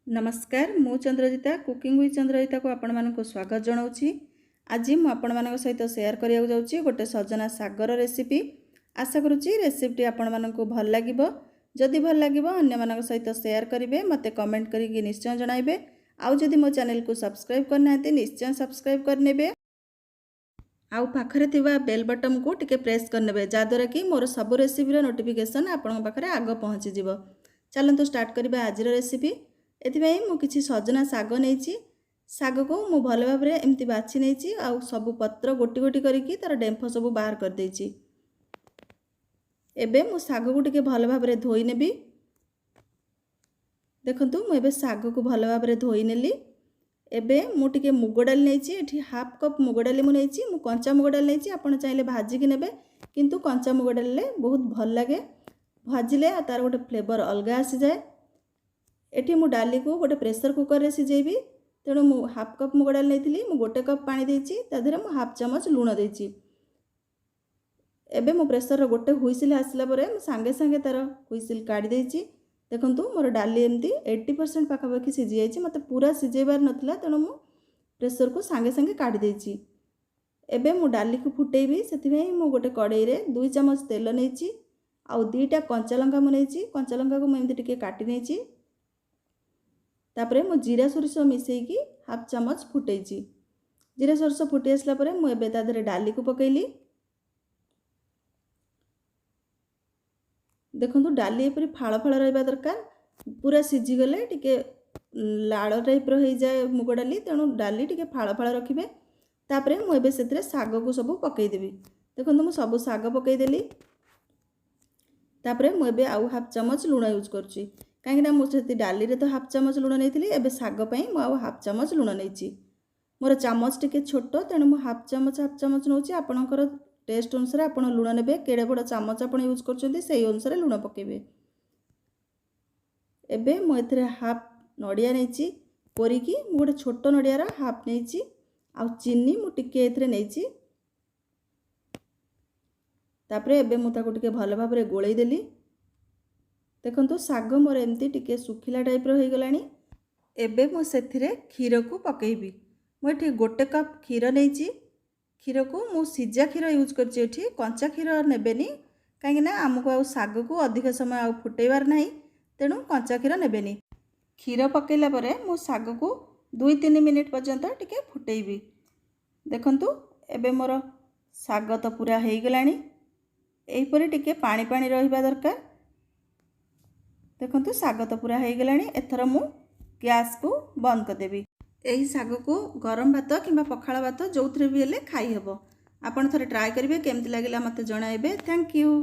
ନମସ୍କାର, ମୁଁ ଚନ୍ଦ୍ରଜିତା, cooking with ଚନ୍ଦ୍ରଜିତାକୁ ଆପଣମାନଙ୍କୁ ସ୍ୱାଗତ ଜଣାଉଛି। ଆଜି ମୁଁ ଆପଣମାନଙ୍କ ସହିତ ସେୟାର କରିବାକୁ ଯାଉଛି ଗୋଟେ ସଜନା ଶାଗର ରେସିପି। ଆଶା କରୁଛି ରେସିପିଟି ଆପଣମାନଙ୍କୁ ଭଲ ଲାଗିବ। ଯଦି ଭଲ ଲାଗିବ, ଅନ୍ୟମାନଙ୍କ ସହିତ ସେୟାର କରିବେ, ମୋତେ କମେଣ୍ଟ କରିକି ନିଶ୍ଚୟ ଜଣାଇବେ। ଆଉ ଯଦି ମୋ ଚ୍ୟାନେଲକୁ ସବସ୍କ୍ରାଇବ୍ କରିନାହାନ୍ତି, ନିଶ୍ଚୟ ସବସ୍କ୍ରାଇବ୍ କରିନେବେ ଆଉ ପାଖରେ ଥିବା ବେଲ୍ ବଟନ୍କୁ ଟିକେ ପ୍ରେସ୍ କରିନେବେ, ଯାହାଦ୍ୱାରା କି ମୋର ସବୁ ରେସିପିର ନୋଟିଫିକେସନ୍ ଆପଣଙ୍କ ପାଖରେ ଆଗ ପହଞ୍ଚିଯିବ। ଚାଲନ୍ତୁ ଷ୍ଟାର୍ଟ କରିବା ଆଜିର ରେସିପି। ଏଥିପାଇଁ ମୁଁ କିଛି ସଜନା ଶାଗ ନେଇଛି। ଶାଗକୁ ମୁଁ ଭଲ ଭାବରେ ଏମିତି ବାଛି ନେଇଛି ଆଉ ସବୁ ପତ୍ର ଗୋଟି ଗୋଟି କରିକି ତା'ର ଡେମ୍ଫ ସବୁ ବାହାର କରିଦେଇଛି। ଏବେ ମୁଁ ଶାଗକୁ ଟିକେ ଭଲ ଭାବରେ ଧୋଇ ନେବି। ଦେଖନ୍ତୁ, ମୁଁ ଏବେ ଶାଗକୁ ଭଲ ଭାବରେ ଧୋଇ ନେଲି। ଏବେ ମୁଁ ଟିକେ ମୁଗ ଡାଲି ନେଇଛି। ଏଠି ହାଫ୍ କପ୍ ମୁଗ ଡାଲି ମୁଁ ନେଇଛି। ମୁଁ କଞ୍ଚା ମୁଗ ଡାଲି ନେଇଛି। ଆପଣ ଚାହିଁଲେ ଭାଜିକି ନେବେ, କିନ୍ତୁ କଞ୍ଚା ମୁଗ ଡାଲିରେ ବହୁତ ଭଲ ଲାଗେ। ଭାଜିଲେ ଆଉ ତା'ର ଗୋଟେ ଫ୍ଲେଭର୍ ଅଲଗା ଆସିଯାଏ। ଏଠି ମୁଁ ଡାଲିକୁ ଗୋଟେ ପ୍ରେସର୍ କୁକର୍ରେ ସିଝେଇବି। ତେଣୁ ମୁଁ ହାଫ୍ କପ୍ ମୁଗ ଡାଲି ନେଇଥିଲି, ମୁଁ 1 କପ୍ ପାଣି ଦେଇଛି। ତା ଦେହରେ ମୁଁ ହାଫ୍ ଚାମଚ ଲୁଣ ଦେଇଛି। ଏବେ ମୁଁ ପ୍ରେସର୍ର ଗୋଟେ ହୁଇସିଲ୍ ଆସିଲା ପରେ ମୁଁ ସାଙ୍ଗେ ସାଙ୍ଗେ ତା'ର ହୁଇସିଲ୍ କାଢ଼ି ଦେଇଛି। ଦେଖନ୍ତୁ, ମୋର ଡାଲି ଏମିତି 80% ପାଖାପାଖି ସିଝି ଯାଇଛି। ମୋତେ ପୁରା ସିଝେଇବାର ନଥିଲା, ତେଣୁ ମୁଁ ପ୍ରେସର୍କୁ ସାଙ୍ଗେ ସାଙ୍ଗେ କାଢ଼ି ଦେଇଛି। ଏବେ ମୁଁ ଡାଲିକୁ ଫୁଟେଇବି। ସେଥିପାଇଁ ମୁଁ ଗୋଟେ କଡ଼େଇରେ 2 ଚାମଚ ତେଲ ନେଇଛି ଆଉ 2ଟା କଞ୍ଚା ଲଙ୍କା ମୁଁ ନେଇଛି। କଞ୍ଚା ଲଙ୍କାକୁ ମୁଁ ଏମିତି ଟିକେ କାଟି ନେଇଛି। ତାପରେ ମୁଁ ଜିରା ସୋରିଷ ମିଶାଇକି ହାଫ୍ ଚାମଚ ଫୁଟେଇଛି। ଜିରା ସୋରିଷ ଫୁଟି ଆସିଲା ପରେ ମୁଁ ଏବେ ତା ଦେହରେ ଡାଲିକୁ ପକାଇଲି। ଦେଖନ୍ତୁ, ଡାଲି ଏପରି ଫାଳ ଫାଳ ରହିବା ଦରକାର। ପୁରା ସିଝିଗଲେ ଟିକେ ଲାଳ ଟାଇପ୍ର ହେଇଯାଏ ମୁଗ ଡାଲି। ତେଣୁ ଡାଲି ଟିକେ ଫାଳ ଫାଳ ରଖିବେ। ତାପରେ ମୁଁ ଏବେ ସେଥିରେ ଶାଗକୁ ସବୁ ପକାଇଦେବି। ଦେଖନ୍ତୁ, ମୁଁ ସବୁ ଶାଗ ପକାଇଦେଲି। ତାପରେ ମୁଁ ଏବେ ଆଉ ହାଫ୍ ଚାମଚ ଲୁଣ ୟୁଜ୍ କରୁଛି, କାହିଁକିନା ମୁଁ ସେଠି ଡାଲିରେ ତ ହାଫ୍ ଚାମଚ ଲୁଣ ନେଇଥିଲି। ଏବେ ଶାଗ ପାଇଁ ମୁଁ ଆଉ ହାଫ୍ ଚାମଚ ଲୁଣ ନେଇଛି। ମୋର ଚାମଚ ଟିକେ ଛୋଟ, ତେଣୁ ମୁଁ ହାଫ୍ ଚାମଚ ହାଫ୍ ଚାମଚ ନେଉଛି। ଆପଣଙ୍କର ଟେଷ୍ଟ ଅନୁସାରେ ଆପଣ ଲୁଣ ନେବେ। କେଡ଼େ ବଡ଼ ଚାମଚ ଆପଣ ୟୁଜ୍ କରୁଛନ୍ତି, ସେଇ ଅନୁସାରେ ଲୁଣ ପକାଇବେ। ଏବେ ମୁଁ ଏଥିରେ ହାଫ୍ ନଡ଼ିଆ ନେଇଛି କୋରିକି। ମୁଁ ଗୋଟେ ଛୋଟ ନଡ଼ିଆର ହାଫ୍ ନେଇଛି ଆଉ ଚିନି ମୁଁ ଟିକେ ଏଥିରେ ନେଇଛି। ତାପରେ ଏବେ ମୁଁ ତାକୁ ଟିକେ ଭଲ ଭାବରେ ଗୋଳେଇ ଦେଲି। ଦେଖନ୍ତୁ, ଶାଗ ମୋର ଏମିତି ଟିକେ ଶୁଖିଲା ଟାଇପ୍ର ହେଇଗଲାଣି। ଏବେ ମୁଁ ସେଥିରେ କ୍ଷୀରକୁ ପକାଇବି। ମୁଁ ଏଠି 1 କପ୍ କ୍ଷୀର ନେଇଛି। କ୍ଷୀରକୁ ମୁଁ ସିଝା କ୍ଷୀର ୟୁଜ୍ କରିଛି ଏଠି, କଞ୍ଚା କ୍ଷୀର ନେବେନି, କାହିଁକିନା ଆମକୁ ଆଉ ଶାଗକୁ ଅଧିକ ସମୟ ଆଉ ଫୁଟେଇବାର ନାହିଁ। ତେଣୁ କଞ୍ଚା କ୍ଷୀର ନେବେନି। କ୍ଷୀର ପକାଇଲା ପରେ ମୁଁ ଶାଗକୁ 2-3 ମିନିଟ୍ ପର୍ଯ୍ୟନ୍ତ ଟିକେ ଫୁଟେଇବି। ଦେଖନ୍ତୁ, ଏବେ ମୋର ଶାଗ ତ ପୁରା ହେଇଗଲାଣି। ଏହିପରି ଟିକେ ପାଣି ପାଣି ରହିବା ଦରକାର। ଦେଖନ୍ତୁ, ଶାଗ ତ ପୁରା ହେଇଗଲାଣି। ଏଥର ମୁଁ ଗ୍ୟାସ୍କୁ ବନ୍ଦ କରିଦେବି। ଏହି ଶାଗକୁ ଗରମ ଭାତ କିମ୍ବା ପଖାଳ ଭାତ ଯେଉଁଥିରେ ବି ହେଲେ ଖାଇହେବ। ଆପଣ ଥରେ ଟ୍ରାଏ କରିବେ। କେମିତି ଲାଗିଲା ମୋତେ ଜଣାଇବେ। Thank you.